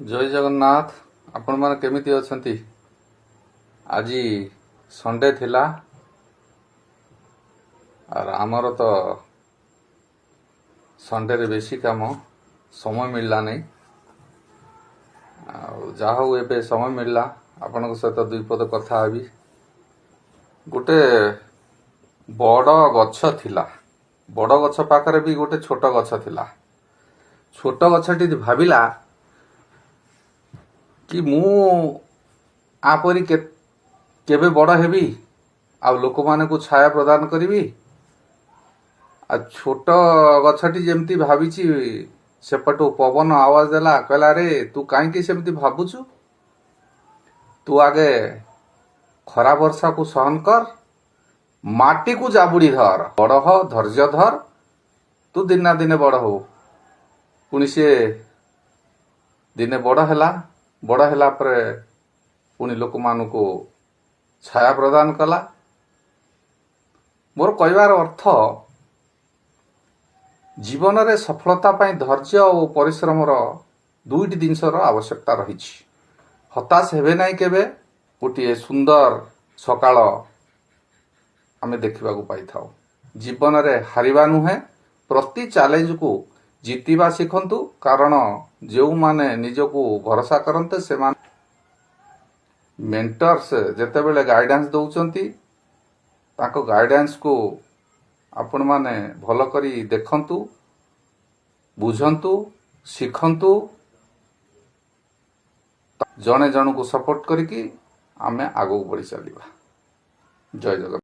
ଜୟ ଜଗନ୍ନାଥ। ଆପଣମାନେ କେମିତି ଅଛନ୍ତି? ଆଜି ସଣ୍ଡେ ଥିଲା ଆର୍ ଆମର ତ ସଣ୍ଡେରେ ବେଶୀ କାମ, ସମୟ ମିଳିଲା ନାହିଁ। ଆଉ ଯାହା ହଉ, ଏବେ ସମୟ ମିଳିଲା, ଆପଣଙ୍କ ସହିତ ଦୁଇ ପଦ କଥା ହେବି। ଗୋଟେ ବଡ଼ ଗଛ ଥିଲା। ବଡ଼ ଗଛ ପାଖରେ ବି ଗୋଟେ ଛୋଟ ଗଛ ଥିଲା। ଛୋଟ ଗଛଟି ଭାବିଲା କି ମୁଁ ଆ ପରି କେବେ ବଡ଼ ହେବି ଆଉ ଲୋକମାନଙ୍କୁ ଛାୟା ପ୍ରଦାନ କରିବି? ଆଉ ଛୋଟ ଗଛଟି ଯେମିତି ଭାବିଛି, ସେପଟୁ ପବନ ଆୱାଜ ଦେଲା। କହିଲା, "ଆରେ, ତୁ କାହିଁକି ସେମିତି ଭାବୁଛୁ? ତୁ ଆଗେ ଖରା ବର୍ଷାକୁ ସହନ କର, ମାଟିକୁ ଜାବୁଡ଼ି ଧର, ବଡ଼ ହ, ଧୈର୍ଯ୍ୟ ଧର, ତୁ ଦିନେ ନା ଦିନେ ବଡ଼ ହବୁ।" ପୁଣି ସିଏ ଦିନେ ବଡ଼ ହେଲା। ବଡ଼ ହେଲା ପରେ ପୁଣି ଲୋକମାନଙ୍କୁ ଛାୟା ପ୍ରଦାନ କଲା। ମୋର କହିବାର ଅର୍ଥ, ଜୀବନରେ ସଫଳତା ପାଇଁ ଧୈର୍ଯ୍ୟ ଓ ପରିଶ୍ରମର ଦୁଇଟି ଜିନିଷର ଆବଶ୍ୟକତା ରହିଛି। ହତାଶ ହେବେ ନାହିଁ କେବେ। ଗୋଟିଏ ସୁନ୍ଦର ସକାଳ ଆମେ ଦେଖିବାକୁ ପାଇଥାଉ। ଜୀବନରେ ହାରିବା ନୁହେଁ, ପ୍ରତି ଚ୍ୟାଲେଞ୍ଜକୁ ଜିତିବା ଶିଖନ୍ତୁ, କାରଣ ଯେଉଁମାନେ ନିଜକୁ ଭରସା କରନ୍ତି, ସେମାନେ ମେଣ୍ଟର୍ସ ଯେତେବେଳେ ଗାଇଡାନ୍ସ ଦେଉଛନ୍ତି, ତାଙ୍କ ଗାଇଡାନ୍ସକୁ ଆପଣମାନେ ଭଲ କରି ଦେଖନ୍ତୁ, ବୁଝନ୍ତୁ, ଶିଖନ୍ତୁ। ଜଣେ ଜଣକୁ ସପୋର୍ଟ କରିକି ଆମେ ଆଗକୁ ବଢ଼ି ଚାଲିବା। ଜୟ ଜଗନ୍ନାଥ।